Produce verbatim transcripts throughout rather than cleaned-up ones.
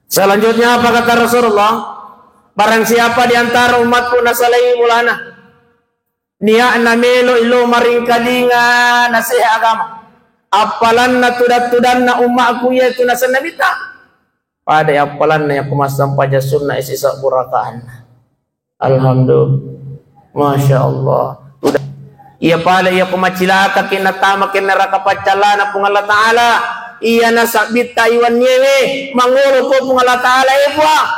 Selanjutnya, apa kata Rasulullah? Barang siapa di antara umatku nasalai mulana, niatna melo ilo maringkalinga nasihat agama, appalanna tudang-tudanna umatku, yaitu nasenna bita, pada appalanna yakko massampaja sunna isi sabbu rakaanna. Alhamdulillah. Masya Allah. Udah. Iya pale iya ko macilaka ke natama ke neraka paccallana Puang Allah Ta'ala. Iya nasabbitta iwanniewe mangolo ko Puang Allah Ta'ala, eh, Puang.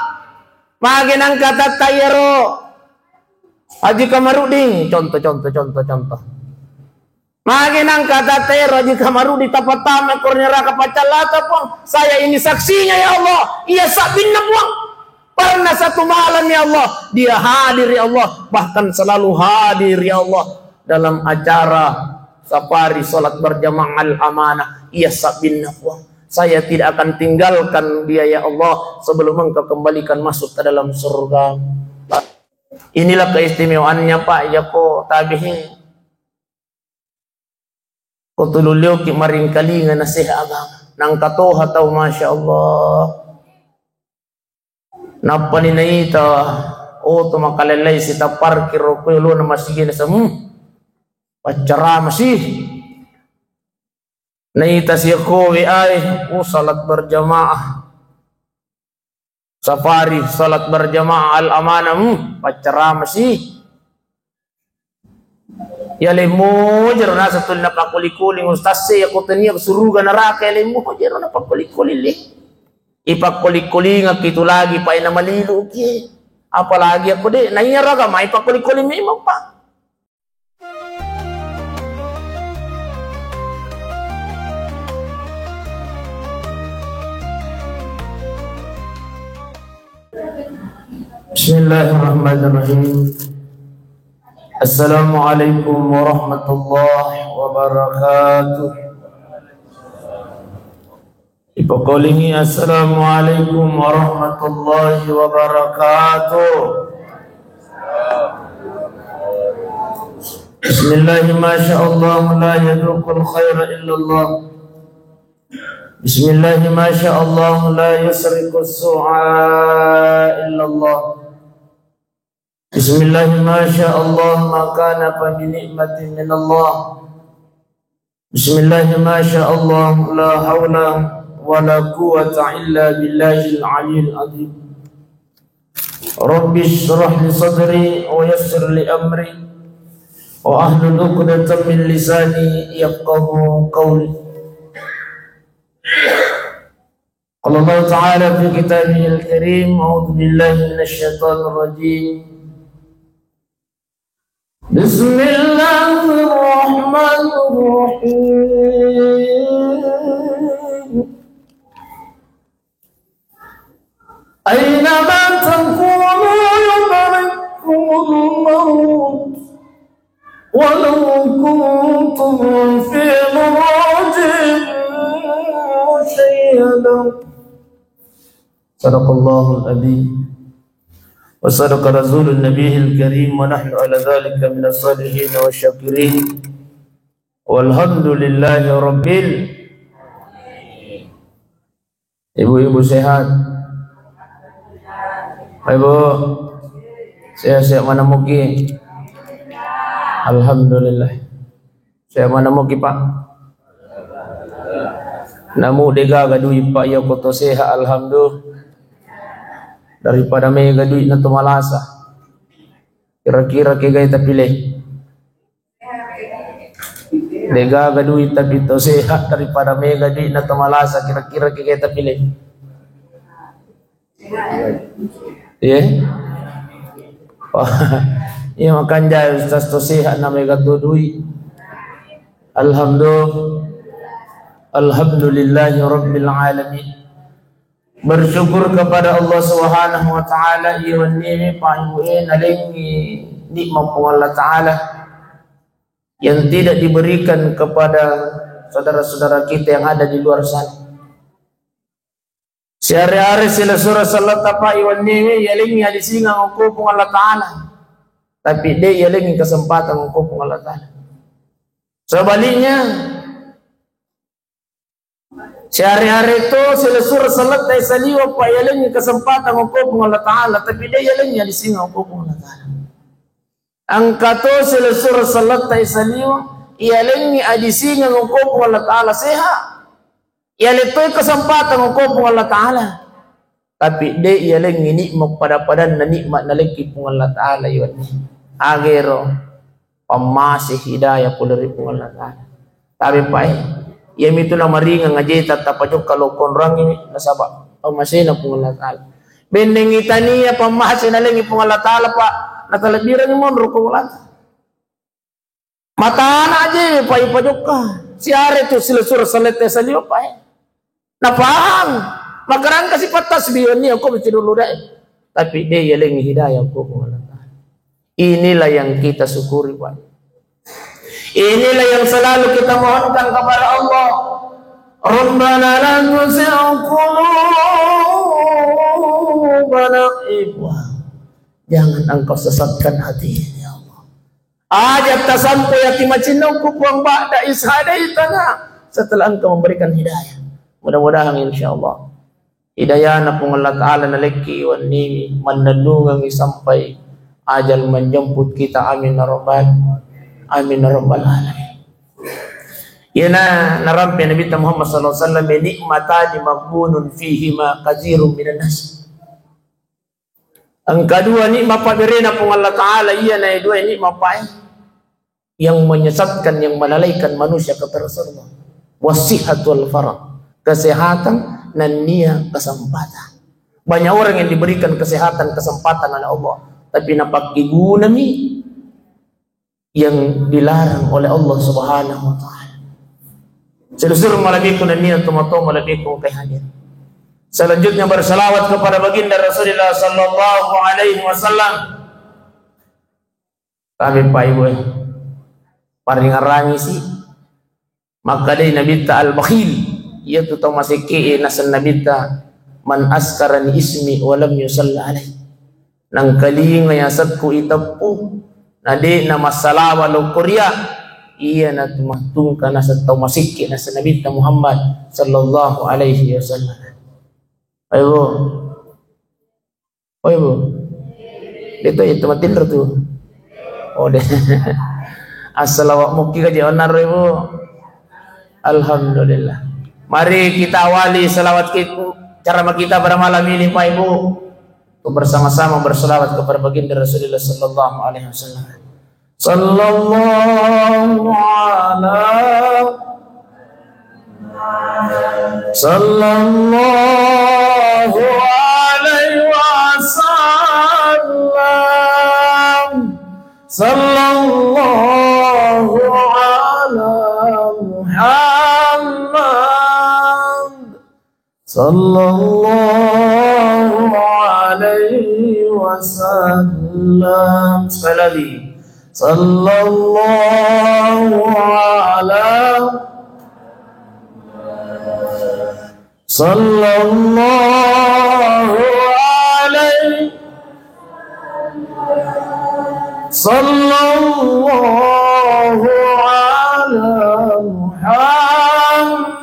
Mage nangka tatta iyaro Haji Kamarudin. Contoh, contoh, contoh, contoh. Magi nangka tata ero Haji Kamarudi tapattama ko neraka paccallata, Puang. Saya ini saksinya, ya Allah. Iya sabbinna, Puang. Pernah satu malam, ya Allah, dia hadir, ya Allah. Bahkan selalu hadir, ya Allah, dalam acara safari salat berjamaah Al-Amanah. Iya sabbinna, Puang. Saya tidak akan tinggalkan dia, ya Allah, sebelum Engkau kembalikan masuk ke dalam surga. Inilah keistimewaannya, Pak, ya ko tabihin. Ko tulu lioki maringkalinga nasihat agama. Nangka toha tau, Masya Allah. Nappani naita oto makalellai sita parkir ro ko yolona masigi nasa, hmm, paccarama si. Naita si ko W A e, oh, salat berjamaah. Safari, salat berjamaah, Al-Amanah, hmm, paccarama si. Ya lemo jero nasa tuli napakkoli-koli ustaz e, ya ko tania suruga neraka, ya lemo jero napakkoli-koli le. Ipakkoli-kolingaki tu lagi, paina malilu ki. Apalagi aku de, naiya raga mai pakkoli-koli memang, Pak. Bismillahirrahmanirrahim. Assalamualaikum warahmatullahi wabarakatuh. Ipokkolingi, "Assalamualaikum warahmatullahi wabarakatuh." Bismillahi, masya Allah, la yadruqul khaira illallah. Bismillahi, masya Allah, la yusriqus su'a illallah. Bismillahi, masya Allah, ma kana fa bi ni'matin minallah. Bismillahi, masya Allah, la haula wa la quwwata illa billahil aliyil azim. Rabbi shrah li sadri wa yassir li amri wa ahlul uqdatan min lisani yafqahu qawli. Qala Allah Ta'ala fi kitabihil karim, a'udzu billahi minasy syaithanir rajim. Bismillahirrahmanirrahim. Aina ma takunu yudrikkumul maut. Walau kuntum fi burujin musyayyada. Sadaqallahul adzim. Wa sadaqa rasulun nabiyil karim wa nahnu ala dzalika minas shalihin wasy syakirin. Walhamdulillahi rabbil Ibu-ibu sehat? Ibu, sehat-sehat mana muki? Alhamdulillah. Sehat mana muki, Pak? Namu degaga dui, Pak, ya koto sehat, alhamdulillah. Daripada mega dui na to malasa. Kira-kira kegai tapile? Degaga duit tapi to sehat daripada mega duit na to malasa, kira-kira ke kita pilih. Iya. Wah, iya makanja ustaz to sehat na mega to duit. Alhamdulillah. Alhamdulillahi rabbil alamin. Bersyukur kepada Allah Subhanahu wa Ta'ala, iya wenniwi paimbu'e nalengi nikmat Puang Allah Ta'ala yang tidak diberikan kepada saudara-saudara kita yang ada di luar sana. Siare-are sila sura salata pa iwanniwi yalengi alisinga ngoko Puang Allah Ta'ala. Tapi de yalengi kesempatan ngoko Puang Allah Ta'ala. Sebaliknya, Siare-are to silessureng selletta saliweng pa yalengngi kesempatan okko Puang Allah Ta'ala, tapi de' yalengngi adisingeng okko Puang Allah Ta'ala. Engka to silessureng selletta saliweng, yalengngi adisingeng okko Puang Allah Ta'ala sehat. Yale toi kesempatan okko Puang Allah Ta'ala. Tapi de' yalengngi nikmat pada-padanna nikmat nalekki Puang Allah Ta'ala iwenni. Agero pammase hidayah pole ri Puang Allah Ta'ala. Tapi pae, iyamitu namaringeng ajeta tapajokka lo konroangngi nasaba pammasena Puang Allah Ta'ala. Bennengngi tania pammase nalengngi Puang Allah Ta'ala, Pak, natalebbirengngi monro ko ulata. Matana aja pa ipajokka. Siare tu silessureng selletta saliweng pae. Napahang. Makarangka sipa tasbih wenni okko mesti dulu deh. Tapi de' yalengngi hidayah okko Puang Allah Ta'ala. Inilah yang kita syukuri, Pak. Inilah yang selalu kita mohonkan kepada Allah. Rabbana la tuzigh qulubana. Eh, Puang, jangan Engkau sesatkan hati ini, ya Allah. Aja tasampoi ati macinnokku, Puang, ba'da is hadaitana, setelah Engkau memberikan hidayah. Mudah-mudahan, insya Allah, hidayana Puang Allah Ta'ala nalekki wenni mannennungengngi sampai ajal menjemput kita. Amin ya rabbal, amin ya rabbal alamin. Iyana narampe Nabitta Muhammad sallallahu alaihi wasallam, nikmatani maghbunun fihima katsirun minan nas. Engka dua nikmat pabberena Puang Allah Ta'ala, iyana dua nikmat pae yang menyesatkan, yang melalaikan manusia kepada surga. Wasihhat wal farah, kesehatan nennia kesempatan. Banyak orang yang diberikan kesehatan, kesempatan oleh Allah, tapi napakkegunami yang dilarang oleh Allah Subhanahu wa Ta'ala. Silessureng malebbiku nennia tomatoa malebbiku engkae hadir. Selanjutnya bersalawat kepada baginda Rasulullah sallallahu alaihi wasallam. Tapi Pak Ibu, eh, paringerrangi si. Makkedai Nabitta al-bakhil, iyatu tau masekke e, naseng Nabitta, "Man azkarani ismi wa lam yusalli alai." Nangkalinga yasekku iteppu, na de' na massalawa lokko ria, iyanatu mattungka naseng tau masekke, naseng Nabitta Muhammad sallallahu alaihi wasallam. Ayo. Oh, Ibu. Itu, itu matinro tu. Oh, deh. Assalawat mukki ka je onaro, Ibu. Alhamdulillah. Mari kita awali salawat kita, ceramah kita pada malam ini, Pak Ibu. Untuk bersama-sama bersalawat kepada baginda Rasulullah sallallahu alaihi wasallam. Sallallahu ala, sallallahu alaihi wasallam. Sallallahu ala Muhammad. Sallallahu alaihi wasallam. Sekali lagi. Sallallahu ala, sallallahu alaihi, sallallahu ala Muhammad.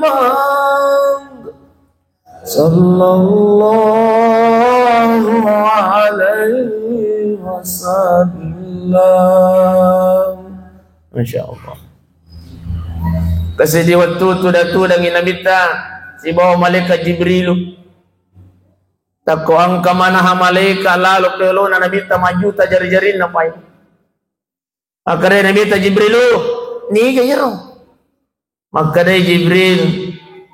Sallallahu alaihi wasallam. Masya Allah. Kesedi wettu tudang-tudangi Nabitta sibawa malaikat Jibrilu. Takko engka manaha malaika lalo pelona Nabitta majuta jari-jarinna pai. Makkedai Nabitta Jibrilu, "Niga iyaro?" Makkedai Jibril,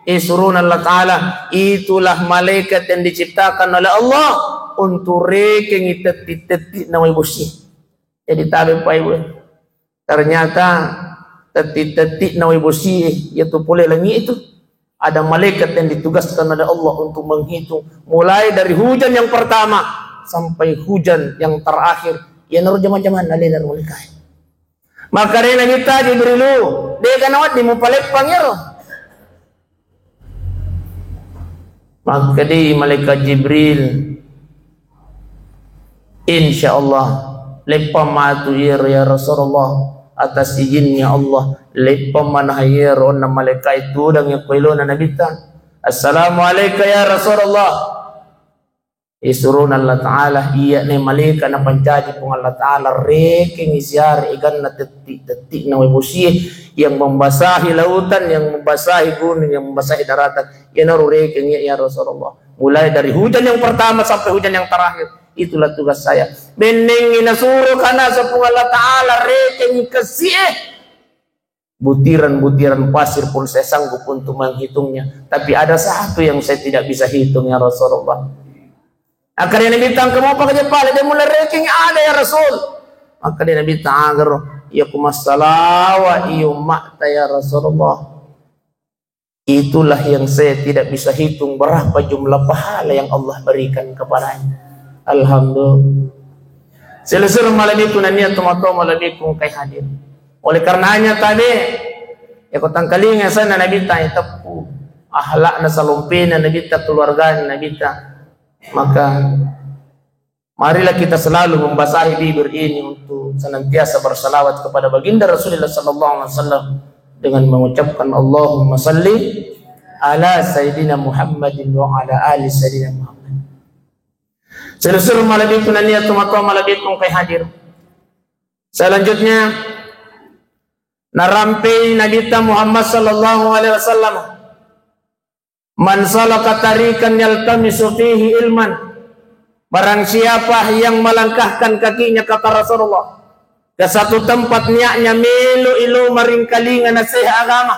"Eh, surona Allah Ta'ala, itulah malaikat yang diciptakan oleh Allah untuk rekengi tetti-tetti nawai bosi." Jadi tabe pai, Bu. Ternyata tetti-tetti nawai bosi, yaitu pole langit itu. Ada malaikat yang ditugaskan oleh Allah untuk menghitung, mulai dari hujan yang pertama sampai hujan yang terakhir. Iyanaro jama-jamang alena ro malaikat. Makkedai Nabitta Jibrilu, "Dega nawedding mupaleppang iyaro?" Makkedai malaikat Jibril, "Insya Allah, leppang matu iyaro ya Rasulullah, atas izinnya Allah, leppang manaha iyaro." Onna malaikat itu tudang yakko elona Nabitta. "Assalamualaika ya Rasulullah." Isuruna Allah Ta'ala, iya ne malaika napancaji Puang Allah Ta'ala, rekengi siare eganna tetti-tetti'na wae bosie yang membasahi lautan, yang membasahi gunung, yang membasahi daratan. Iyanaro rekeng iya, ya Rasulullah. Mulai dari hujan yang pertama sampai hujan yang terakhir, itulah tugas saya. Bennengngi nasuro kana Puang Allah Ta'ala rekengi kessie. Butiran-butiran pasir pun saya sanggup untuk menghitungnya. Tapi ada satu yang saya tidak bisa hitung, ya Rasulullah. Maka dia Nabi tang, "Kamu apa kerja pale?" Dia mulai ranking, "Ada, ya Rasul." Maka dia Nabi tang, "Agar ya ku massalawa iyo ummata, ya Rasulullah." Itulah yang saya tidak bisa hitung berapa jumlah pahala yang Allah berikan kepadanya. Alhamdulillah. Selesai malebbiku nania tomatoa malebbiku kai hadir. Oleh karenanya tabe, ya kau tangkalinga sana Nabi ta teppu. Akhlakna salompena Nabi ta, keluargana Nabi ta. Maka marilah kita selalu membasahi bibir ini untuk senantiasa bersalawat kepada baginda Rasulullah sallallahu alaihi wasallam dengan mengucapkan Allahumma salli ala Sayyidina Muhammadin wa ala ali Sayyidina Muhammad. Seru-seru malebbiku nania tomatoa malebbiku kai hadir. Selanjutnya, narampei Nabi ta Muhammad sallallahu alaihi wasallam, "Man salaka tariqan yaltamisu fihi ilman." Barang siapa yang melangkahkan kakinya, kata Rasulullah, ke satu tempat niatnya melo ilo maringkalinga nasihat agama,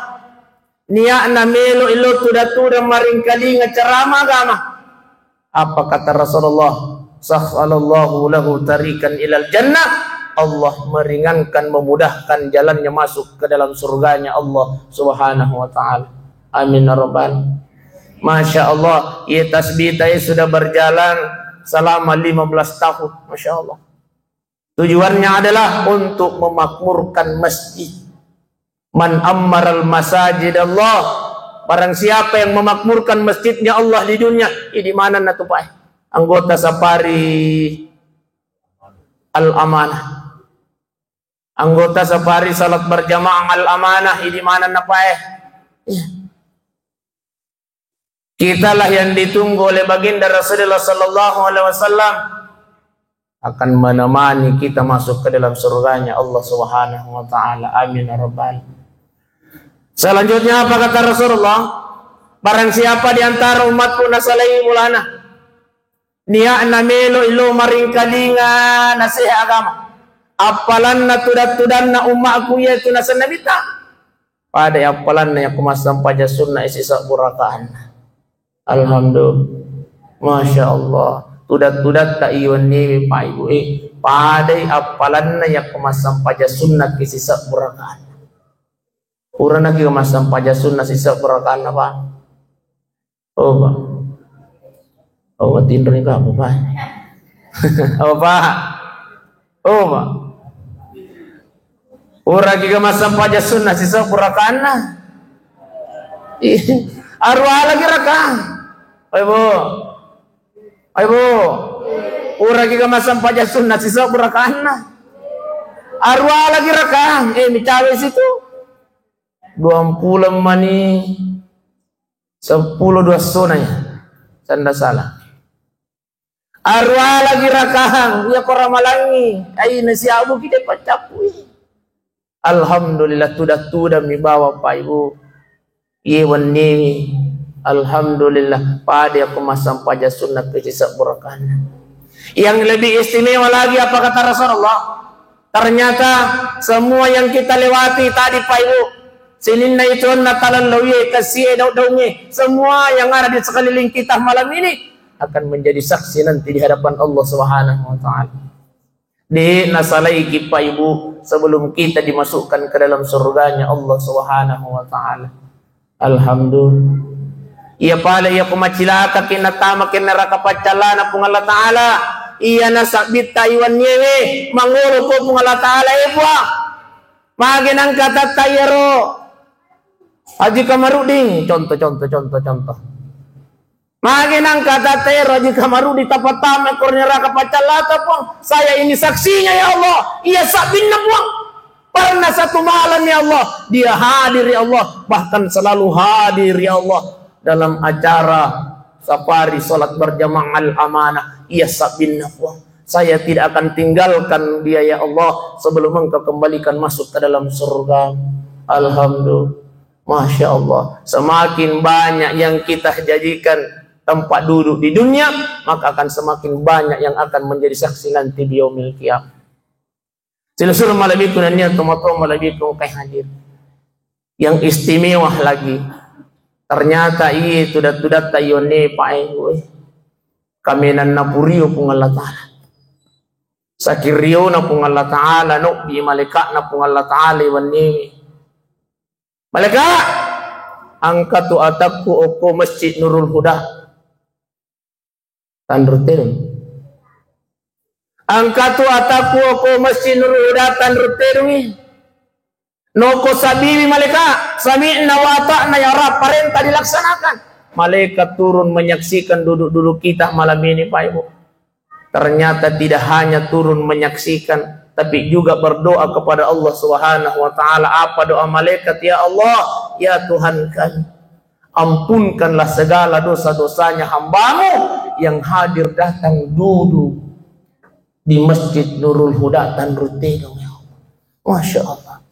niatna melo ilo tuda-tuda maringkalinga ceramah agama. Apa kata Rasulullah? "Sahhalallahu lahu tariqan ilal jannah." Allah meringankan, memudahkan jalannya masuk ke dalam surganya Allah Subhanahu wa Ta'ala. Amin ya Rabbal. Masya Allah, ya tasbih tadi sudah berjalan selama lima belas tahun. Masya Allah. Tujuannya adalah untuk memakmurkan masjid. "Man ammaral masajid Allah." Barang siapa yang memakmurkan masjidnya Allah di dunia, di mana na tupai? Anggota safari Al-Amanah. Anggota safari salat berjamaah Al-Amanah, di mana na pae? Iya. Kitalah yang ditunggu oleh baginda Rasulullah sallallahu alaihi wasallam akan menemani kita masuk ke dalam surganya Allah Subhanahu wa Ta'ala. Amin ya Rabbal. Selanjutnya apa kata Rasulullah? Barang siapa di antara umatku nasalai mulana, niatna melo ilo maringkalinga nasihat agama, appalanna tudat-tudanna umatku, yaitu nasenna bita. Pada appalanna yakko massampaja sunna sisebbu rakaanna. Alhamdulillah. Masya Allah. Tudat-tudatta iwenniwi, Pak Ibu, eh. Padai appalanna yakko massampaja sunna ki sisebbu rakaanna. Purana ki massampaja sunna sisebbu rakaanna, Pak. Oh, Pak. Oh, tinro ni apa, Pak? Oh, Pak. Oh, Pak. Pura ki massampaja sunna sisebbu rakaanna. Ih, aruwa lagi rakaang. Oi, Bu. Oi, Bu. Pura ki massampaja sunna sisebbu rakaanna. Aruwa lagi rakaang. Eh, micawe situ. Duampulo mani. Seppulo dua sona ya. Tanda salah. Aruwa lagi rakaang, iya ko ramalangi, ai nasiabu ki de paccappui. Alhamdulillah, tuda-tuda mi bawa Pak Ibu. Iye wenniwi. Alhamdulillah, pada yakko massampaja sunna ke sisebbu rakaanna. Yang lebih istimewa lagi apa kata Rasulullah? Ternyata semua yang kita lewati tadi, Pak Ibu, sininna ituanna talellauye, kessie, daung-daungnge, semua yang ada di sekeliling kita malam ini akan menjadi saksi nanti di hadapan Allah Subhanahu wa Ta'ala. De nasalaiki, Pak Ibu, sebelum kita dimasukkan ke dalam surganya Allah Subhanahu wa Ta'ala. Alhamdulillah. Iya pale iya ko macilaka ki natama ki neraka paccallana Puang Allah Ta'ala. Iya nasabbitta iwanniewe mangolo ko Puang Allah Ta'ala, eh, Puang. Mage nangka tatta iyaro Haji Kamaruddin, contoh, contoh, contoh, contoh. Mage nangka tatta iyaro Haji Kamaruddin tapattama ko neraka paccallata, Puang. Saya ini saksinya, ya Allah. Iya sabbinna, Puang. Pernah satu malam, ya Allah, dia hadir, ya Allah, bahkan selalu hadir, ya Allah. dalam acara safari salat berjamaah Al-Amanah, iya sabbinna Puang. Saya tidak akan tinggalkan dia, ya Allah, sebelum Engkau kembalikan masuk ke dalam surga. Alhamdulillah. Masya Allah. Semakin banyak yang kita jadikan tempat duduk di dunia, maka akan semakin banyak yang akan menjadi saksi nanti di yaumil qiyamah. Silessureng malebbiku nennia tomatoa malebbiku engkae hadir. Yang istimewa lagi, ternyata iye tudat-tudatta iyonne pae, weh, kamenanna purio Puang Allah Ta'ala. Saking riona Puang Allah Ta'ala, nobbi malaikatna Puang Allah Ta'ala iwennewe. Malaikat, angkatu atakku okko Masjid Nurul Huda. Tanru tedong. Angkatu atakku okko Masjid Nurul Huda, tanru tedongi. Noko sabiwi malaikat, sami'na wa ata'na, ya Rabb, parenta dilaksanakan. Malaikat turun menyaksikan duduk-duduk kita malam ini, Pak Ibu. Ternyata tidak hanya turun menyaksikan, tapi juga berdoa kepada Allah Subhanahu wa Ta'ala. Apa doa malaikat? Ya Allah, ya Tuhan kami, ampunkanlah segala dosa-dosanya hambamu yang hadir datang duduk di Masjid Nurul Huda Tanru Tedong, ya Allah. Masya Allah.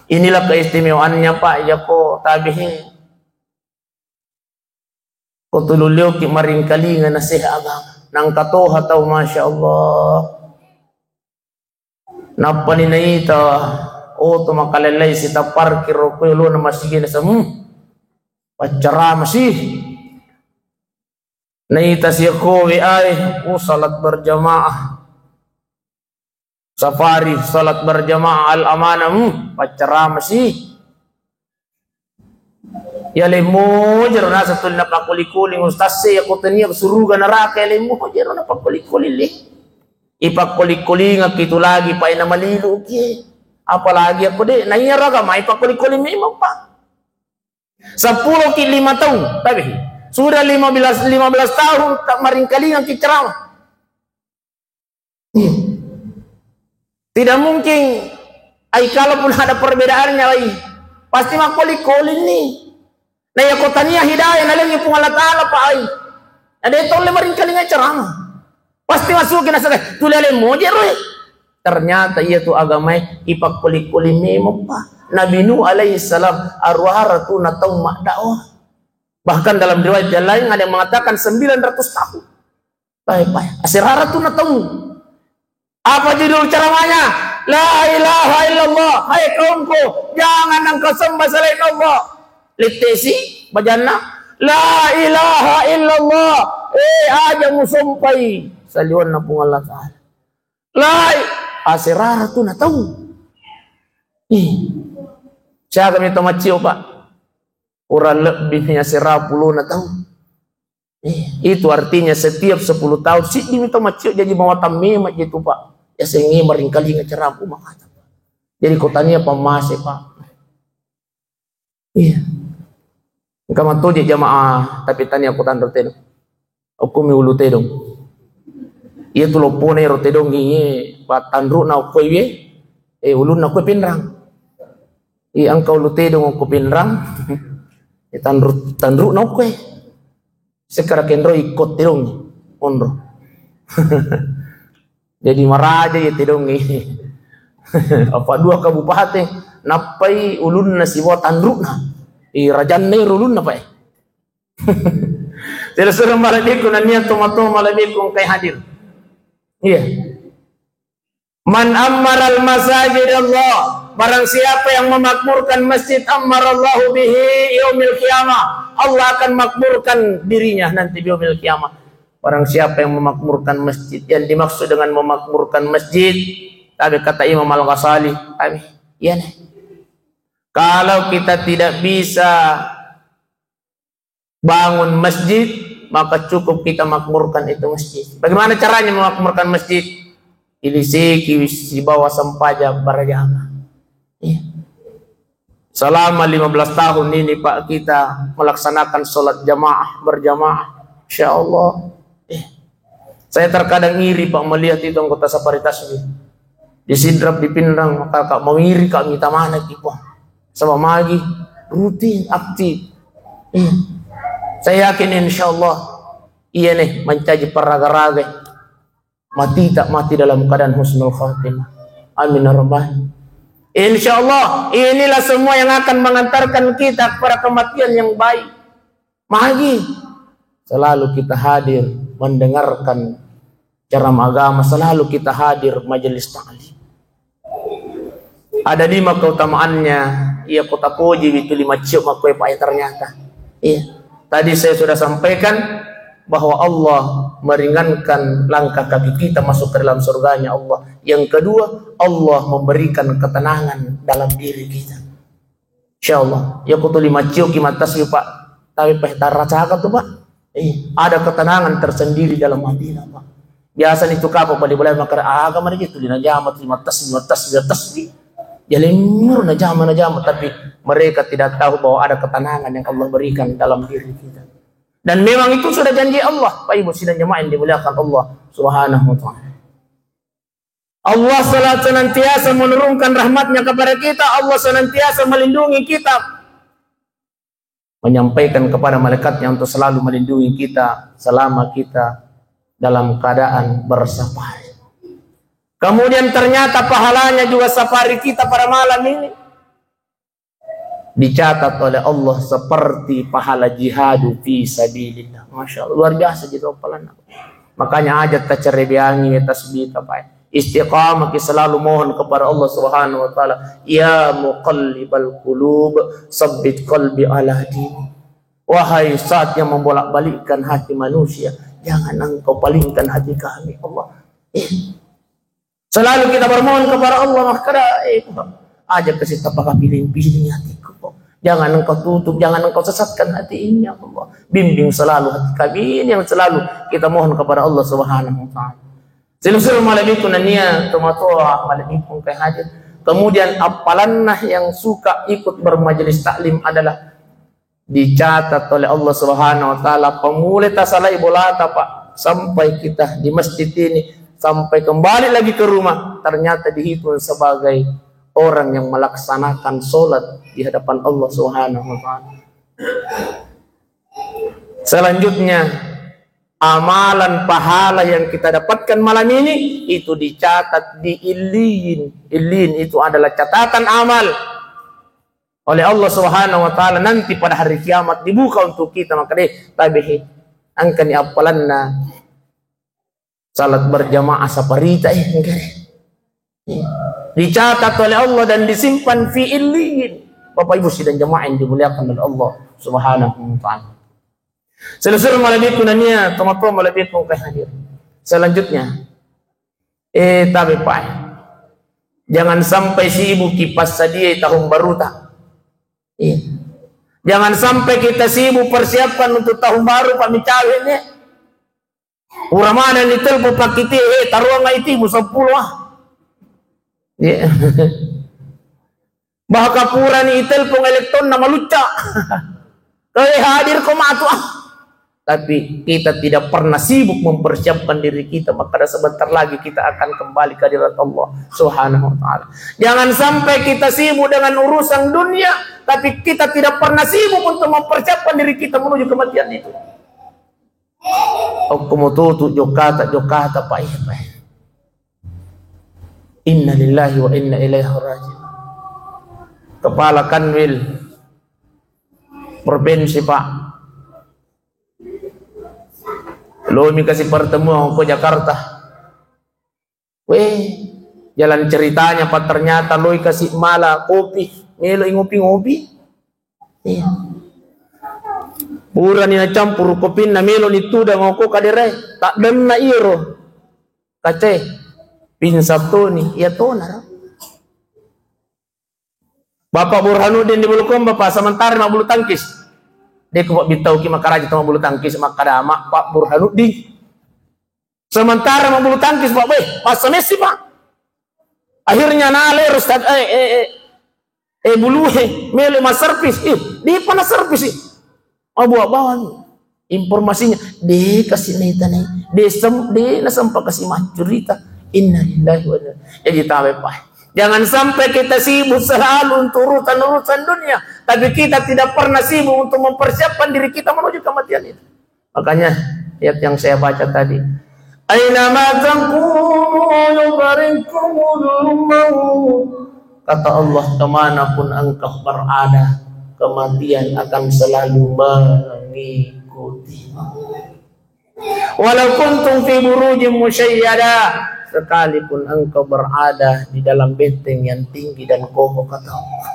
Inilah keistimewaannya, Pak, yako tabihi. Ko tulu lioki maringkalinga naseha agama. Nangka toha tau, Masya Allah. Nappani naita oto makalellai sita parkir ro koe lona masigi nasa, hmm, paccarama si. Naita sia kowe ae, oh, salat berjamaah. Safari, salat berjamaah, Al-Amanah, hmm, paccarama si. Ya lemmo jero nasa tuli napakkoli-koli ustaz e, ya ko tania suruga neraka, ya lemmo jero napakkoli-koli le. Ipakkoli-kolingaki tu lagi, paena malilu ki. Apalagi aku de, naiya raga mai pakkoli-koli memang, Pak. Seppulo ki lima tahun, tapi sudah lima belas, lima belas tahun tak maringkalinga ki ceramah. Iya. Tidak mungkin, ai, kalaupun ada perbedaannya, ai, pasti makkoli-koli ni. Nah, ya kotania hidayah nalengi Puang Allah Ta'ala, Pak, ai. Ada tolle maringkalinga ceramah. Pasti masuk ke nasaka, tuli ale moje roe. Ternyata iya tu agamae ipakkoli-koli memang, Pak. Nabi Nuh alaihi salam aruara tu na tau maddakwah. Bahkan dalam riwayat yang lain ada yang mengatakan sembilan ratus tahun. Baik, baik. Asirara tu na tau. Apa judul ceramahnya? La ilaha illallah. Hai kaumku, jangan engkau sembah selain Allah. Littesi bajanna, la ilaha illallah. Eh, aja musompai saliwanna Puang Allah Ta'ala. Lai, asirara tu na tau. Ih, siaga mi to maccio, Pak? Kurang lebih ya sera puluh na tau. Eh, itu artinya setiap sepuluh tahun siddi mi to maccio, jadi mawatang memang je tu, Pak. Ya sengi maringkalinga ceramah, makata, Pak. Jadi kotania pammase, Pak. Iya. Engka matoje jamaah, tapi tania ko tanro tedong. Okko mi ulu tedong. Iya tu loppona ero tedong iye, pattanru na okko iye. Eh, ulunna okko Pinrang. Iya, engka ulu tedong okko Pinrang. Eh, tanru, tanru na okko e. Sekkara kenro ikko tedong onro. Jadi maraja ya tedong ini. Apa dua kabupaten, nappai ulunna sibawa tanrukna. I rajanna ero ulunna, Pak. Jadi suruh malebbiku nania tomato malebbiku engkai hadir. Iya. Man ammaral masajid Allah, barang siapa yang memakmurkan masjid, ammarallahu bihi yaumil qiyamah, Allah akan makmurkan dirinya nanti di yaumil qiyamah. Barang siapa yang memakmurkan masjid, yang dimaksud dengan memakmurkan masjid, tapi kata Imam Al-Ghazali, tapi, iya nih. Kalau kita tidak bisa bangun masjid, maka cukup kita makmurkan itu masjid. Bagaimana caranya memakmurkan masjid? Ilisiki sibawa sempajang berjamaah. Iya. Selama lima belas tahun ini, Pak, kita melaksanakan sholat jamaah, berjamaah. Insya Allah. Iya. Saya terkadang iri, Pak, melihat itu anggota safari tasbih. Di Sidrap, di Pinrang, maka kak mawiri kak mita mana ki, Pak. Sama magi, rutin, aktif. Iya. Saya yakin, insya Allah, iya nih, mancaji paraga-raga. Mati tak mati dalam keadaan husnul khatimah. Amin ya rabbal. Insya Allah, inilah semua yang akan mengantarkan kita kepada kematian yang baik. Magi selalu kita hadir mendengarkan ceramah agama, selalu kita hadir majelis taklim. Ada lima keutamaannya, iya kota poji itu lima ciok makkoi, Pak, ya, ternyata. Iya. Tadi saya sudah sampaikan bahwa Allah meringankan langkah kaki kita masuk ke dalam surganya Allah. Yang kedua, Allah memberikan ketenangan dalam diri kita. Insya Allah, ya kutu lima ciok ki matasbih, Pak. Tapi peh taracaka tuh, Pak. Eh, ada ketenangan tersendiri dalam hatinya, Pak. Biasa nih tuh kapok balik-balik makkeda, "Ah, agama gitu, lina jama, lima tasbih, lima tasbih, lima tasbih." Ya, lembur na jama, na jama, tapi mereka tidak tahu bahwa ada ketenangan yang Allah berikan dalam diri kita. Dan memang itu sudah janji Allah, Pak Ibu sidang jamaah yang dimuliakan Allah Subhanahu wa Ta'ala. Allah selalu senantiasa menurunkan rahmatnya kepada kita, Allah senantiasa melindungi kita, menyampaikan kepada malaikatnya untuk selalu melindungi kita selama kita dalam keadaan bersafari. Kemudian ternyata pahalanya juga safari kita pada malam ini dicatat oleh Allah seperti pahala jihadu fi sabilillah. Masya Allah, luar biasa gitu apalan. Makanya aja tacerebeangi tasbih tapai. Istiqamah ki selalu mohon kepada Allah Subhanahu wa Ta'ala. Ya muqallibal qulub, sabbit qalbi ala dini. Wahai saat yang membolak-balikkan hati manusia, jangan engkau palingkan hati kami, Allah. Eh, Selalu kita bermohon kepada Allah, makkeda, eh, aja kasi tapakapiling-piling hatiku, kok. Jangan engkau tutup, jangan engkau sesatkan hati ini, ya Allah. Bimbing selalu hati kami ini yang selalu kita mohon kepada Allah Subhanahu wa Ta'ala. Silu-silu malebbiku nania tomatoa malebbiku engkai hadir. Kemudian appalanna yang suka ikut bermajelis taklim adalah dicatat oleh Allah Subhanahu wa Ta'ala, pamulai tasalai bolata, Pak, sampai kita di masjid ini, sampai kembali lagi ke rumah, ternyata dihitung sebagai orang yang melaksanakan sholat di hadapan Allah Subhanahu wa Ta'ala. Selanjutnya, amalan pahala yang kita dapatkan malam ini itu dicatat di Illiyin. Illiyin itu adalah catatan amal oleh Allah Subhanahu wa Ta'ala nanti pada hari kiamat dibuka untuk kita. Maka deh, tabehi, angkani appalanna salat berjamaah saparita, eh, engkare. Dicatat oleh Allah dan disimpan fi illiyin. Bapak Ibu sidang jamaah yang dimuliakan oleh Allah Subhanahu wa Ta'ala. Selesai malebbiku nania tomatoa malebbiku engkai hadir. Selanjutnya, eh, tabe, Pak. Jangan sampai sibuk kipas sadia tahun baruta. Iya. Jangan sampai kita sibuk persiapkan untuk tahun baru, Pak, micawe ini. Pura maneng ni telpon pakkite, eh, taruang I T mu seppulo, ah. Iya. Bahkan purani telpon elektron na malucca. Kau hadir ko matu, ah. Tapi kita tidak pernah sibuk mempersiapkan diri kita, maka sebentar lagi kita akan kembali ke hadirat Allah Subhanahu wa Ta'ala. Jangan sampai kita sibuk dengan urusan dunia, tapi kita tidak pernah sibuk untuk mempersiapkan diri kita menuju kematian itu. Okko mututu jokata, jokata, Pak, iya, Pak. Innalillahi wa inna ilaihi raji'un. Kepala Kanwil Provinsi, Pak. Lomi kasi pertemuan ko Jakarta. Weh, jalan ceritanya, Pak, ternyata loi kasi mala kopi, melo ngopi-ngopi. Iya. Purani nacampuru kopinna, melo ni tudang ko kadere, tak denna iro. Kace, pinsa toni, iya tona. Bapak Burhanuddin di Bulukomba, Pak, sementara mabbulu tangkis. Dia ku, Pak, bitau ki makaraja tau mabbulu tangkis, makkadama Pak Burhanuddin. Sementara mabbulu tangkis, Pak, weh, masa Messi, Pak. Akhirnya nale Ustaz, eh, eh, eh, eh, bulu, eh, mele ma servis, ih, di pana servis, ih. Mabua bawang. Informasinya, de kasi naita nai, de sem-, de nasempa kasi maccurita. Innalillahi wa inna. Jadi tabe, Pak. Jangan sampai kita sibuk selalu untuk urusan-urusan dunia, Tapi kita tidak pernah sibuk untuk mempersiapkan diri kita menuju kematian itu. Makanya ayat yang saya baca tadi, "Aina ma takunu yudrikumul maut." Kata Allah, "Kemanapun engkau berada, kematian akan selalu mengikutimu." "Walau kuntum fi burujin musyayyada," sekalipun engkau berada di dalam benteng yang tinggi dan kokoh, kata Allah.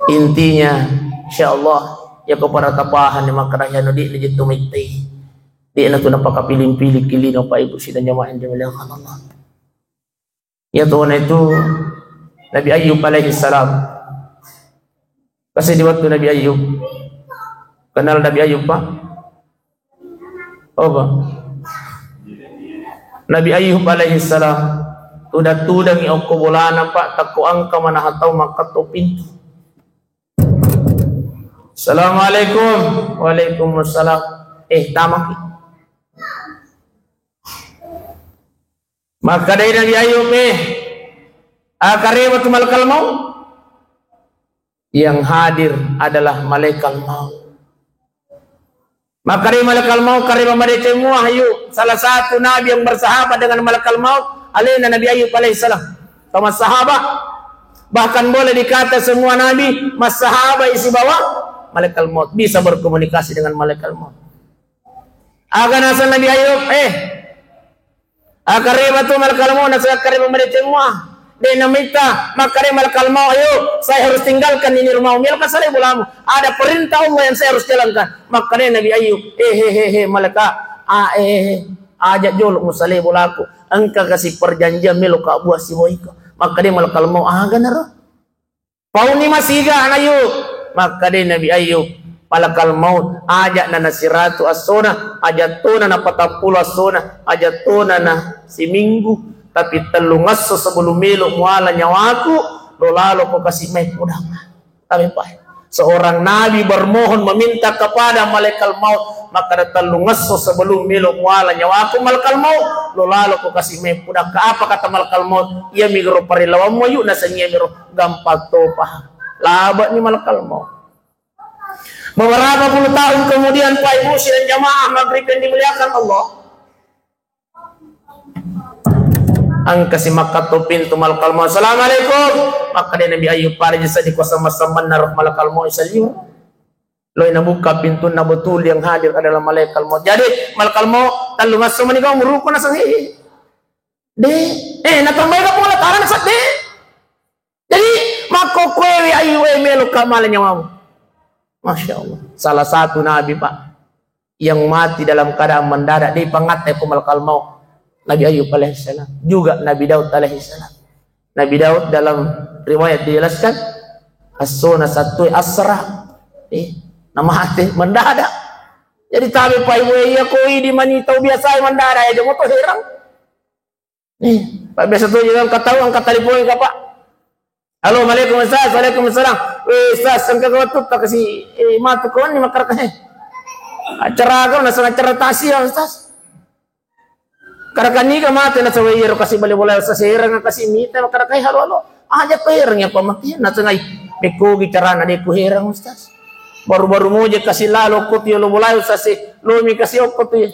Intinya, insya Allah, ya kepada tapahan di makkada, ya, no, di, di jitu mitai. Di na tu napakapiling-piling kilino, Pak Ibu sidang jamaah yang dimuliakan Allah. Iya tona itu Nabi Ayub alaihi salam. Kasi di waktu Nabi Ayub. Kenal Nabi Ayub, Pak? Apa? Nabi Ayub alaihi salam. Tudang-tudangi okko bolana, Pak, takko engka manaha tau makkatto pintu. "Assalamualaikum." "Waalaikumsalam." "Eh, tamaki." Makkedai Nabi Ayub, "Eh, akareba tu malakal maut?" Yang hadir adalah malaikat maut. Makkedai malakal maut, "Kareba madeceng mua, Ayub." Salah satu nabi yang bersahabat dengan malakal maut, alena Nabi Ayub alaihissalam. Sama sahabat, bahkan boleh dikata semua nabi massahabat isi bawa malakal maut, bisa berkomunikasi dengan malakal maut. Aga naseng Nabi Ayub, eh, akareba tu malakal maut, naseng akareba madeceng mua. De namitta, makkeda malakal maut, "Ayo, saya harus tinggalkan ini rumahmu. Melo ka salai bolamu. Ada perintah Allah yang saya harus jalankan." Makkeda Nabi Ayub, "Eh, he, he, he, malaka, ah, eh, eh, eh, aja jolo musalai bolaku. Engka kasi perjanjian melo ka buat si boiko." Makkeda malakal maut, "Aga naro?" Pauni masiga na Ayub. Makkeda Nabi Ayub, malakal maut, aja na nasiratu assona, aja tona na patappulo assona, aja tona na siminggu, tapi tellungesso sebelum melo muala nyawaku, lo lalo ko kasi mai pudang. Tapi Pak, seorang nabi bermohon meminta kepada malaikat maut, maka tellungesso sebelum melo muala nyawaku malakal maut, lo lalo ko kasi mai pudang. Apa kata malakal maut? Iya migro parellawammu Ayub, naseng iya miro. Gampang topa. Labani malakal maut. Beberapa puluh tahun kemudian, Pak Ibu sidang jamaah maghrib yang dimuliakan Allah, engka si makkatto pintu malakal maut. "Assalamualaikum." Makkeda Nabi Ayub, "Pada jasa di kuasa masammanna roh malakal maut saliwa." Loi nabuka pintunna, betul yang hadir adalah malaikat maut. Jadi malakal maut, tellungesso mani kau muruku naseng, "He, he." De, eh, natambai ka Puang Allah Ta'ala naseng, de. Jadi, makkokkoewi Ayub e, melo ka mala nyawamu. Masya Allah. Salah satu nabi, Pak, yang mati dalam keadaan mendadak, de pangatta ko malakal maut. Nabi Ayub alaihissalam. Juga Nabi Daud alaihissalam. Nabi Daud dalam riwayat dijelaskan, assona sattue asra. Eh, namate mendadak. Jadi, tabe Pak Ibu, iya ko idi mani tau biasa mendadak, ya, jomo to herang. Eh, Pak, biasa tu jangan ketahuan, angkat telepon ka, Pak. "Halo, Waalaikumsalam." "Waalaikumsalam." "Weh, Ustaz, engka ka wettu ta kasi, eh, matu ko ni makkeda, eh, acara ka, naseng acara takziah, Ustaz." Karakanni ka mate, nasaba iyaro kasi bale bola, Ustaz, herang kasi mita makkeda, "Halo, halo." Aja ko herang ya pamatian, nasengai. Mekkogi carana de ku herang, Ustaz. Baru-baru moje kasi lalo ko tiolo bola, Ustaz, eh, lomi kasi okko tu ya.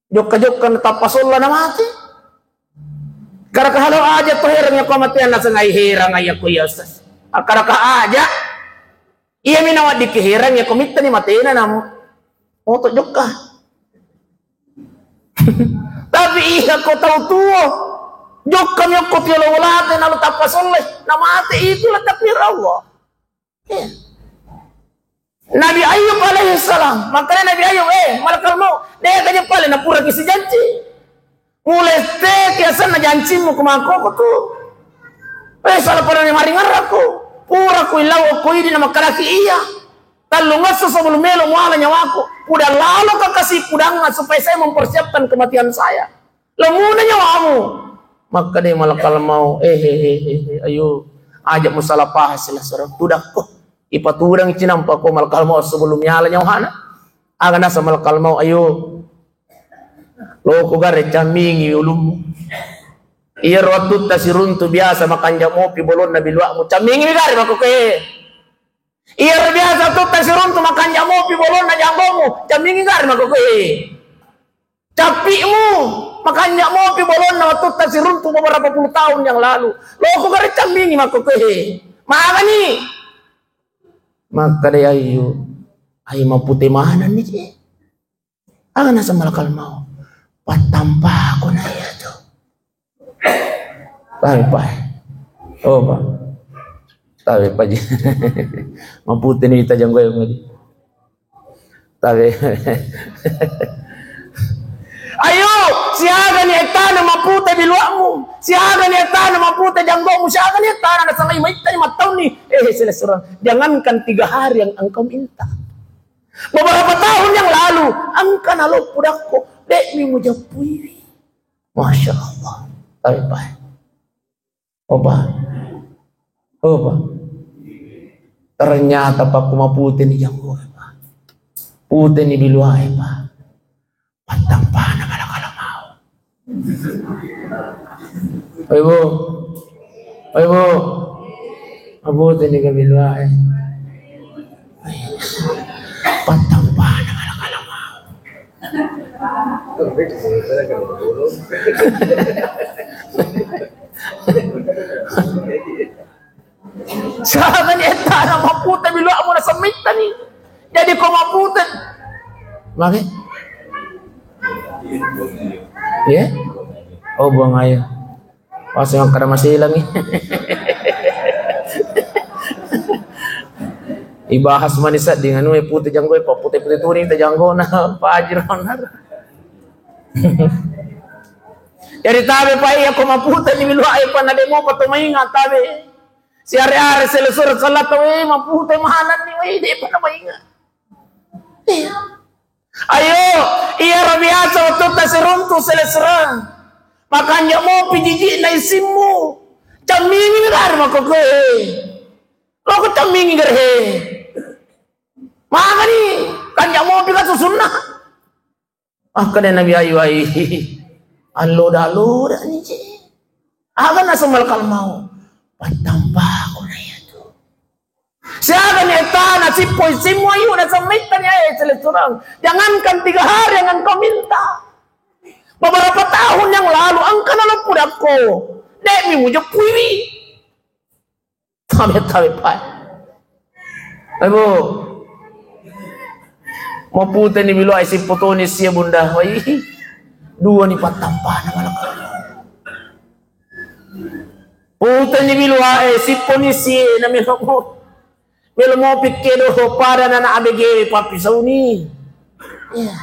Jokka-jokka natappa solla namate. Karaka halo aja to herang ya ko mate, nasengai herang ayakku ya Ustaz. Akaraka aja. Iya mi nawaddiki herang ya ko mittani matena namu. Oto jokka. Tapi iya ko tau tuo. Jokka mi okko tiolo bolate nalo tappa solla. Namate, itulah takdir Allah. Eh. Nabi Ayub alaihissalam, makkeda Nabi Ayub, "Eh, malakal maut, de ka je pale napura ki sijanci. Mulai teke asenna jancimmu ku makkoko tu. Eh, sala pada ni maringerrakku. Pura ku illau okko idi namakkedaki iya. Tellungesso sebelum melo muala nyawaku. Pudang lalo ka kasi pudangnga supaya saya mempersiapkan kematian saya." Lemuna nyawamu. Makkeda malakal maut, "Eh, eh, eh, eh, eh, ayo, aja musala pahang sila sarang tudakko. Ipatudang cinampa ko malakal maut sebelum yala nyawahana." Aga nasa malakal maut, "Ayo, loko gare cammingi ulummu. Iya ro wattutta siruntu biasa makanja mopi bolonna biluakmu. Cammingi gare makkoko, eh." Iyaro biasa wattutta siruntu makanja mopi bolonna janggomu, cammingi gare makkokkoe. Cappi'mu makanja mopi bolonna wattutta siruntu beberapa puluh tahun yang lalu. Loko gare cammingi makkokkoe. Magani? Makkeda Ayu, ai mapute manenni je. Aga naseng malakal mau? Pattampako na iya tu. Tabe pa. Oh, Pak. Tabe pa je. Mapute ni tajang goyang tadi. Tabe. Ayo, siaga ni ettana mapute biluamu. Siaga ni ettana mapute janggomu. Siaga ni ettana nasangai maittani mattaunni. Eh, selessurang. Jangankan tiga hari yang engkau minta. Beberapa tahun yang lalu, engka naloppo dakko, de'mi mujeppuiwi. Masya Allah. Tapi, Pak. Opa. Opa. Ternyata, Pak, kumapute ni janggo, Pak. Pute ni biluae, Pak. Pattampana kala-kala mau. Oi, Bu. Oi, Bu. Abu tadi kabilua, eh. Pattampana kala-kala mau. Siaga ni ettana mapute biluamu naseng mittani. Jadi ko mapute. Mage? Ye? Oh, buang air. Pas makkada maselangi. Ibahas mani sedding anu e pute janggo e, pute-pute tuni ta janggona Pak Haji Ronar. Jadi tabe pa iya ko mapute ni biluae pa na demo pa to mainga tabe. Siare-are selessureng salata, weh, mapute manenni, weh, de'pa namainga. Iya. Ayo, iyaro biasa wattutta siruntu selessureng. Makanja mopi jiji'na isimmu. Cammingi gare makkokkoe. Loko cammingi gare. Magani, kanja mopi ka susunna. Makkeda Nabi Ayub, ai, alloda-loda ni je. Aga naseng malakal mau? Pattampako na iya tu. Siaga ni ettana sippo isimmu Ayub naseng mittani ae selessureng. Jangankan tiga hari yang engkau minta. Beberapa tahun yang lalu engka naloppo dakko. De'mi mujeppuiwi. Tabe-tabe pae. Ayo, Bu. Mapute ni biluae sippo toni sia Bunda. Wai. Dua ni pattampana malakal. Pute ni biluae sippo ni sia na melo mo. Melo mopi kedo pada nana A B G pappisauni. Iya.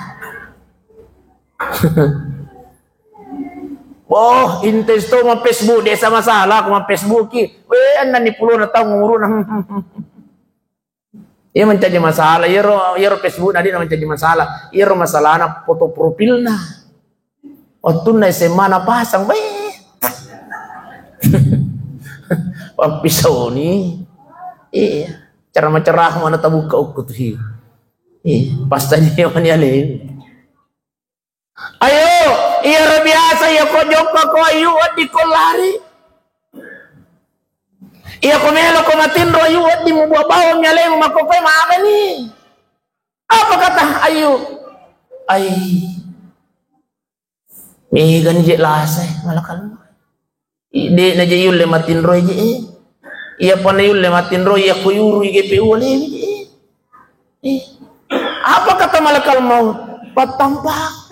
Boh, intens to ma Facebook, desa masalah ko ma Facebook ki. Weh, ennenni pulona taung umuruna. Iya mancaji masalah, iyaro, iyaro Facebook na dina mancaji masalah. Iyaro masalahna foto profilna. Wattunna S M A na pasang, weh. Pappisauni. Iya, ceramah-ceramah mana tabuka ukku tu hi. Iya, pas tadi mani aleni. Ayo, iyaro biasa iya ko jokka ko Ayub wedding ko lari. Iya ko melo ko matinro Ayub wedding mubua bawang mi alemu makkokkoe magani. Apa kata Ayub? Ai. Megani je lasa, malakal. I, de'na je yulle matinroi je, eh. Iya pa na yulle matinroi, iya ko yurui G P U alewi je, eh. Eh. Apa kata malakal maut? Pattampak.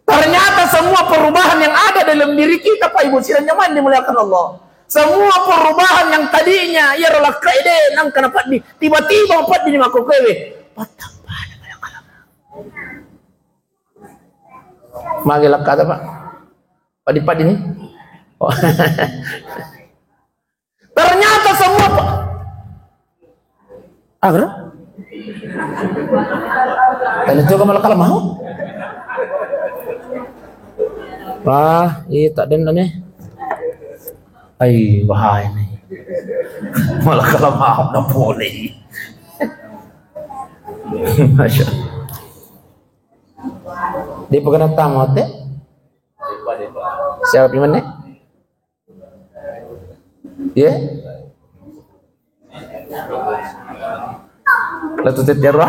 Ternyata semua perubahan yang ada dalam diri kita, Pak Ibu sidang jamaah yang dimuliakan Allah. Semua perubahan yang tadinya iya ro lakkai de nangka na peddi, tiba-tiba peddi ni makkokkoe. Pattampak malakal maut. Magi lakkata, Pak? Paddi-paddi ni? Oh. Ternyata semua, Pak. Agar? Tadi tu kamu lekal mau? Wah, iya tak den ni. Ai, bahaya ni. Malah kalau mau na boleh. Masya Allah. Di pegana tamu te? Siapa pimanne? Ye? Satu tettero?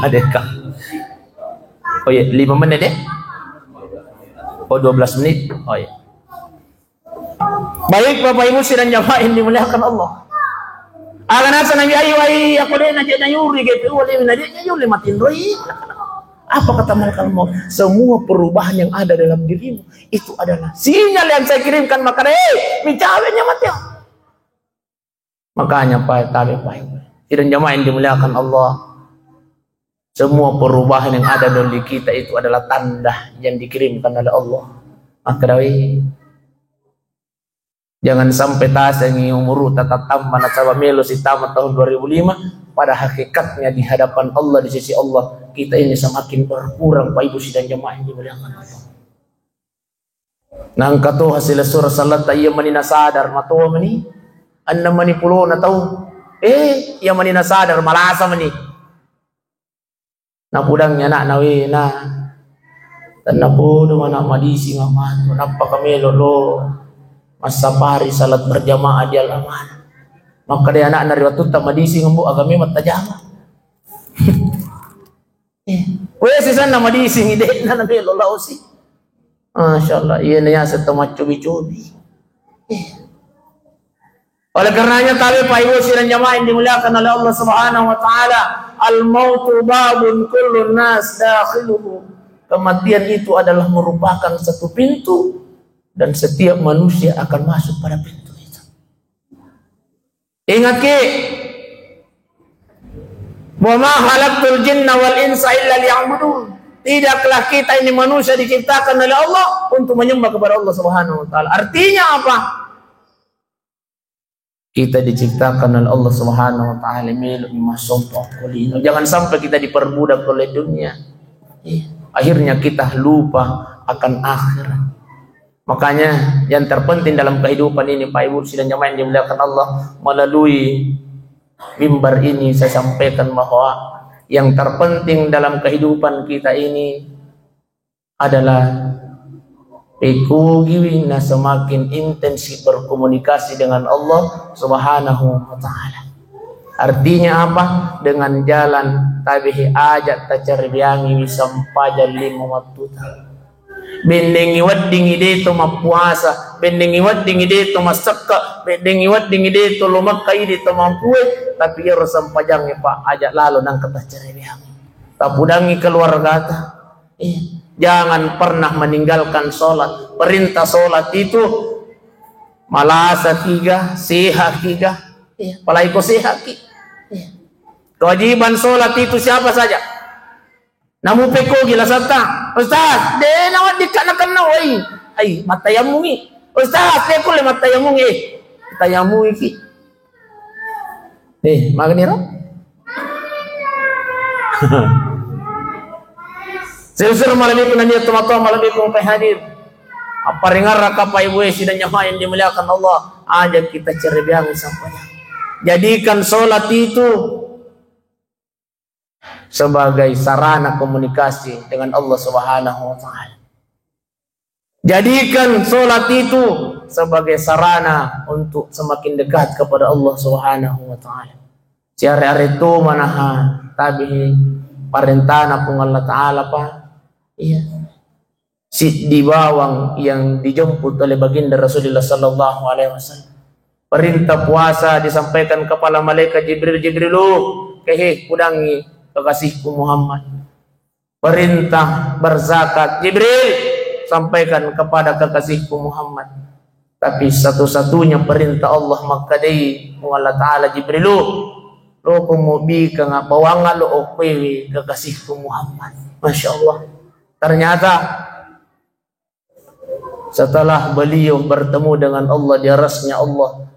Deka. Oh iya, lima menit deh. Oh, dua belas menit. Oh iya. Baik, Bapak Ibu sidang jamaah yang dimuliakan Allah. Aga nasa Nabi Ayub, ai, aku deh, najak nayuri, gitu, wali, najak nayuri, matin roi. Apa kata malaikat maut? Semua perubahan yang ada dalam dirimu, itu adalah sinyal yang saya kirimkan, maka deh, micawenya mati. Makanya, Pak, tabe, Pak. Sidang jamaah yang dimuliakan Allah, semua perubahan yang ada dalam diri kita itu adalah tanda yang dikirimkan oleh Allah. Maka dawai, jangan sampai tasengi umuru tetap tambah nasaba melo sitama tahun dua ribu lima, pada hakikatnya di hadapan Allah, di sisi Allah, kita ini semakin berkurang, Pak Ibu sidang jamaah yang dimuliakan Allah. Nangka to hasil surah salata iya mani nasadar, matoa mani, anna mani pulona tau. Eh, iya mani nasadar, malasa mani. Napudangngi anakna, "We, na, tennapodo mana madising matu, nappa kamelo lo massapari salat berjamaah di Al-Amanah." Makkeda anakna ri wattutta madising, "Mbo, aga memang tajama." Eh, we sisanna madising ide na namelo laosi. Masya Allah, iya na yaseng to maccobi-cobi. Eh. Oleh karenanya, tabe, Pak Ibu sidang jamaah yang dimuliakan oleh Allah Subhanahu wa taala, al-mautu babun kullun nas dakhiluhu. Kematian itu adalah merupakan satu pintu dan setiap manusia akan masuk pada pintu itu. Ingat ki, "Wa ma khalaqtul jinna wal insa illa liya'budun." Tidaklah kita ini manusia diciptakan oleh Allah untuk menyembah kepada Allah Subhanahu wa taala. Artinya apa? Kita diciptakan oleh Allah Subhanahu wa taala melo masompa ko lino. Jangan sampai kita diperbudak oleh dunia. Iya. Akhirnya kita lupa akan akhirat. Makanya, yang terpenting dalam kehidupan ini, Pak Ibu sidang jamaah yang dimuliakan Allah, melalui mimbar ini saya sampaikan bahwa yang terpenting dalam kehidupan kita ini adalah pekkogiwi na semakin intensif berkomunikasi dengan Allah Subhanahu wa taala. Artinya apa? Dengan jalan tabehe aja tacarebeangiwi sempajang lima wattuta. Bennengngi weddingngi deto mappuasa, bennengngi weddingngi deto massekka, bennengngi weddingngi deto lo Mekka idi to mampue, tapi iyaro sempajangnge, Pak, aja lalo nangka tacarebeangi. Tapudangngi keluargata. Iya. Jangan pernah meninggalkan sholat. Perintah sholat itu malasa kiga, sehat kiga. Iya. Apalagi ko sehat ki. Iya. Kewajiban sholat itu siapa saja? Namu pekkogi lasatta, "Ustaz, de naweddikka nakenna wai." Ai, mattayammungi. "Ustaz, de kulle mattayammungi." Eh, tayammungi ki. Eh, magani ro? Sesur malebbiku nania tomatoa malebbiku engka hadir. Apparingarraka Pak Ibu e sidang jamaah yang dimuliakan Allah, aja kita cerebeangi sampajang. Jadikan sholat itu sebagai sarana komunikasi dengan Allah Subhanahu wa taala. Jadikan sholat itu sebagai sarana untuk semakin dekat kepada Allah Subhanahu wa taala. Siare-are tu manaha tabi parentana Puang Allah Taala, Pak. Iya. Siddi bawang yang dijemput oleh Baginda Rasulullah sallallahu alaihi wasallam. Perintah puasa disampaikan kepada malaikat Jibril, "Jibrilu, kehe, pudangi kekasihku Muhammad." Perintah berzakat, "Jibril, sampaikan kepada kekasihku Muhammad." Tapi satu-satunya perintah Allah makkadai Puang Allah Taala, "Jibrilu, loko mobikeng bawang lo okkoewe kekasihku Muhammad." Masya Allah. Ternyata setelah beliau bertemu dengan Allah di arasnya Allah,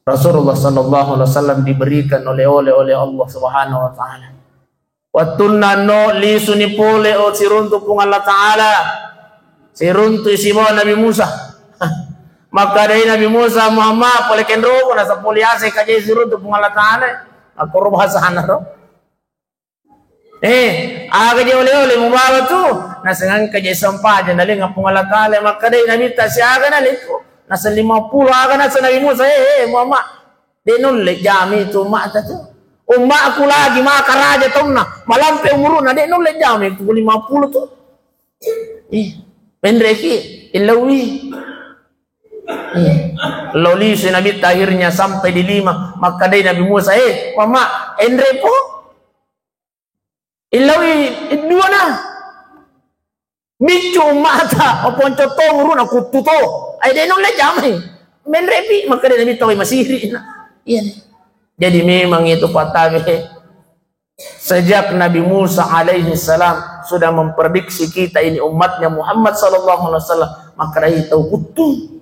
Rasulullah sallallahu alaihi wasallam diberikan oleh-oleh oleh Allah Subhanahu wa taala. Wattunna no lisuni pole o siruntu Puang Allah Taala, siruntu sibawa Nabi Musa. Makkadai Nabi Musa, "Muhammad, pole kenroko, nasa pole ase kaje siruntu Puang Allah Taala." Akkoro bahasana ro. Eh, aga je ole-ole mubawa tu? Naseng engka je sempajang nalenga Puang Allah Taala, makkadai Nabitta, "Siaga naleku?" Naseng, "Lima puluh." Aga naseng Nabi Musa, "Eh, eh, Muhammad, De' nulle jami tu umma'ta tu. Umma'ku lagi maka raja taunna, malampe umuru'na, de' nulle jami tu lima puluh tu. Ih, menreki, illaui. Ih, lao lisu Nabitta akhirnya sampai di lima. Makkedai Nabi Musa, "Eh, Mama, enre po?" Illaui dua na. Biccu umma'ta, maponco to umuru'na, kuttu to. Ai de' nulle jamai. Menrepi, makkeda Nabi, tawai masiri. Nah, iya nih. Jadi memang itu patabe. Sejak Nabi Musa alaihi salam sudah memprediksi kita ini umatnya Muhammad sallallahu alaihi wasallam, maka dari tahu kuttu.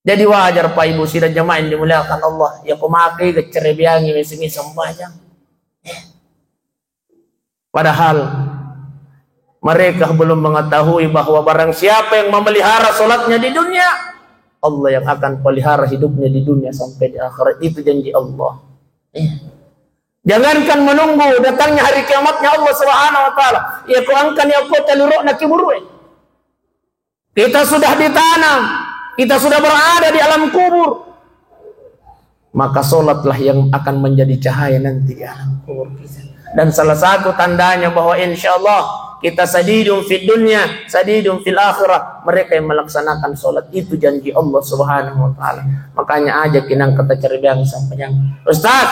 Jadi wajar, Pak Ibu sidang jamaah yang dimuliakan Allah, ya ko makai gaccerebeangi mesengi sembajang. Padahal mereka belum mengetahui bahwa barang siapa yang memelihara sholatnya di dunia, Allah yang akan pelihara hidupnya di dunia sampai di akhirat. Itu janji Allah. Jangankan menunggu datangnya hari kiamatnya Allah Subhanahu wa Ta'ala, ya ko angkan ya ko taluru'na kiburue. Kita sudah ditanam, kita sudah berada di alam kubur. Maka sholatlah yang akan menjadi cahaya nanti di alam kubur kita. Dan salah satu tandanya bahwa insya Allah kita sadidun fid dunya, sadidun fil akhirah. Mereka yang melaksanakan sholat itu janji Allah Subhanahu wa Ta'ala. Makanya aja kinang kata cerbiang sampajang. Ustaz,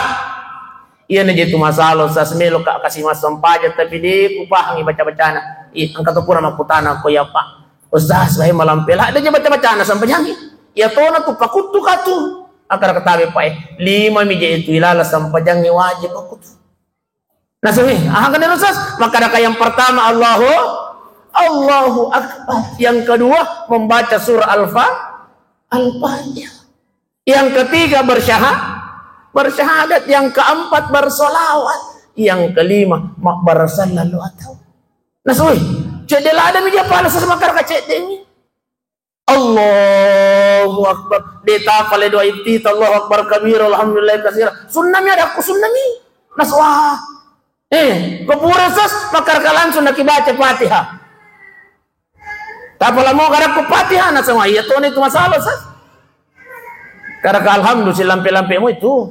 iya na je tu masalah, Ustaz, melo ka kasi massempajang, tapi de' ku pahangi baca-bacana. Ih, engka to pura makkutana ko ya, Pak. Ustaz, wae malampe ladde je baca-bacana sampajangnge. Iya tona tu pakuttu katu. Akkada katabe pae. Lima mi je itu ilala sampajangnge wajib pakuttu. Nasumi, aha kene Ustaz? Makkadaka yang pertama Allahu Allahu Akbar. Yang kedua membaca surah Al-Fa- Al-Fatihah. Yang ketiga bersyaha- bersyahadat. Yang keempat bersolawat. Yang kelima mabbarasan lalu atau. Nasui, cedde ladde mi dia pala sesa makkadaka cedde mi. Allahu Akbar. De' tapale doa iftitah, Allahu Akbar kabira, alhamdulillah katsira. Sunnah mi adakku, sunnah mi. Nasua. Eh, ko pura ses, makkadaka langsung nakibaca Fatihah. Tapala mo kadakku Fatihah, nasua iya toni tu masalah ses. Kadaka alhamdulillah lampe-lampe mo itu.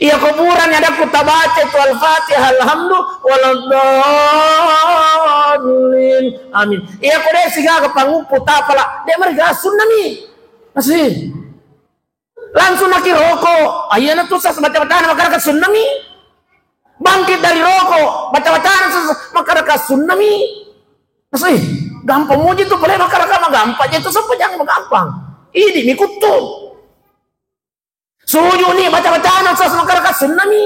Iya ko purani adakku tabaca itu Al-Fatihah, alhamdu, waladdallin. Amin. Iya ko de' sigaga panguppu tapala, de' mariga sunnah mi. Masih. Langsung naki roko. Ayyana tu ses baca-bacana makkadaka sunnah mi. Bangkit dari roko, baca-bacana ses makkadaka sunnah mi. Masih. Gampang muji tu pale makkadaka magampang je tu sampajang magampang. Idi mi kuttu. Sujuni baca-bacana ses makkadaka sunnah mi.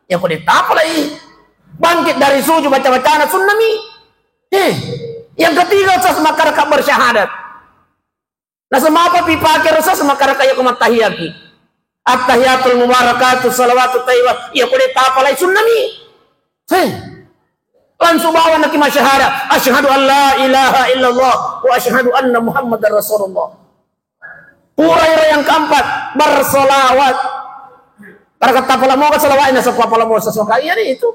Iya ko de' tapalai. Bangkit dari sujud baca-bacana sunnah mi. Eh, yang ketiga ses makkadaka bersyahadat. Nasaba apa pipake ses makkadaka iya ko mattahiyaki. Attahiyatul mubarakatuh salawatut thayyibah. Iya ko de' tapalai sunnah mi. Heh. Langsung bawa naki masyahada. Asyhadu an la ilaha illallah wa asyhadu anna Muhammadar Rasulullah. Pura iro yang keempat, bersolawat. Para kata pala moga salawat, nasaba pala moga sesuatu. Iya nih itu.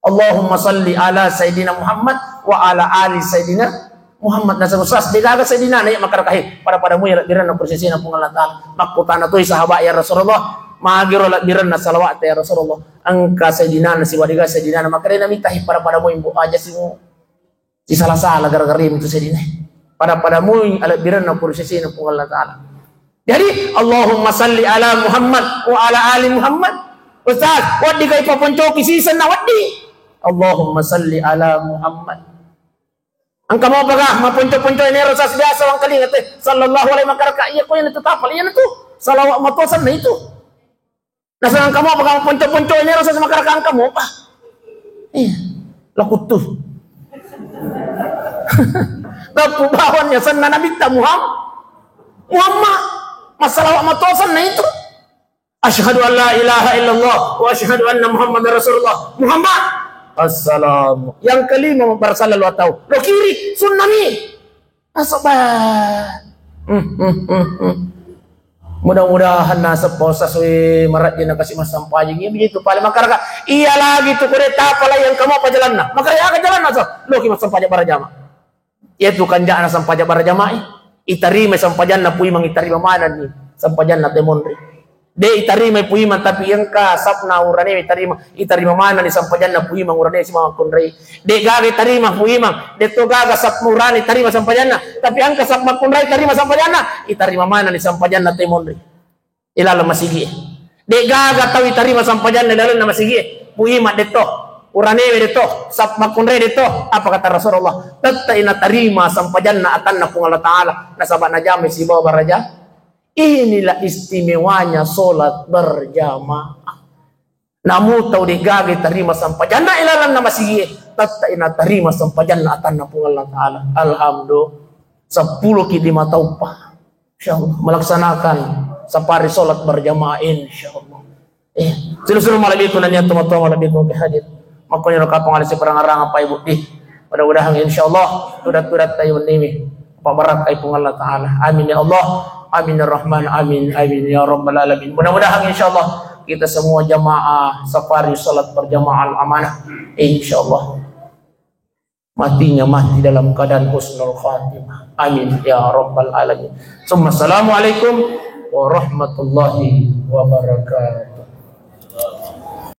Allahumma salli ala Sayyidina Muhammad wa ala ali Sayyidina Muhammad. Nasaba sas, de' gaga Sayyidina, na iya makkadaka he. Pada-pada mu ya lebbiranna persisina Puang Allah Ta'ala. Makkutana tu sahabat ya Rasulullah. Magiro lebbiranna salawat ya Rasulullah. Engka Sayyidina, nasi wadiga Sayyidina. Makkadai Nabi tahi pada-pada mu imbu aja simu. Sisala-sala gara-gara itu sedina. Pada-pada mui alebbirenna pura sesena Puang Allah Ta'ala. Jadi, Allahumma salli ala Muhammad wa ala ali Muhammad. Ustaz, waddi kai paponcoki sisenna waddi. Allahumma salli ala Muhammad. Engka mo paga maponco-ponco ini rasa biasa wangkalinga te. Sallallahu alaihi makaraka iya ko iya tu tapal iya tu. Salawat matosan na itu. Nasaba engka mo paga ponco-ponco ini rasa makaraka engka mo pa. Iya. Lakuttu. Tappu bawang ya senna Nabitta Muhammad. Muhammad. Masalawat matosan na itu. Asyhadu an la ilaha illallah wa asyhadu anna Muhammadar Rasulullah. Muhammad. Assalamu. Yang kelima bersalah lu tahu. Lo kiri, sunnah mi. Nasaba. Hmm, hmm, hmm, hmm. Mudah-mudahan nasaba sasui marajin nakasi massampajang. Iya begitu pale makaraka. Iya lagi tu kure tapala yang kamu apa jalanna. Makaraka jalanna so. Lo ki massampajang barajama. Iya tu kanjana sampajang barajama. Itarimai sampajanna Pu Imang, itarima manenni sampajanna tau e monri. De itarimai Pu Imang, tapi engka sapna urane itarima, itarima manenni sampajanna Pu Imang, urane simakkunrai. De gaga itarima Pu Imang, de to gaga sap urane itarima sampajanna, tapi engka sap makkunrai itarima sampajanna, itarima manenni sampajanna tau e monri. Ilaleng masigi e. De gaga tau itarima sampajanna ilalenna masigi e. Pu Imang de to, uranewe de to, sap makkunrai de to. Apa kata Rasulullah? Tette inatarima sampajanna atanna Puang Allah Ta'ala, nasaba najamai sibawa baraja. Inilah istimewanya sholat berjamaah. Namu tau de gaga itarima sampajanna ilalenna masigi e, tette inatarima sampajanna atanna Puang Allah Ta'ala. Alhamdulillah. Seppulo ki lima tauppa. Insyaallah. Melaksanakan safari sholat berjamaah, insyaallah. Eh, sulu-sulu malebbiku nania tomatoa malebbiku ke hadir. Makkoniro kapang alisi perang-arang apa ibu di. Mudah-mudahan insyaallah tudat-tudat tayu niwi. Apa barakai Puang Allah Ta'ala. Amin ya Allah. Amin ya Rahman. Amin. Amin ya Rabbal Alamin. Mudah-mudahan insyaallah kita semua jamaah safari sholat berjamaah al-amanah. Insyaallah. Matinya mati dalam keadaan husnul khatimah. Amin ya Rabbal Alamin. Summa assalamualaikum warahmatullahi wabarakatuh.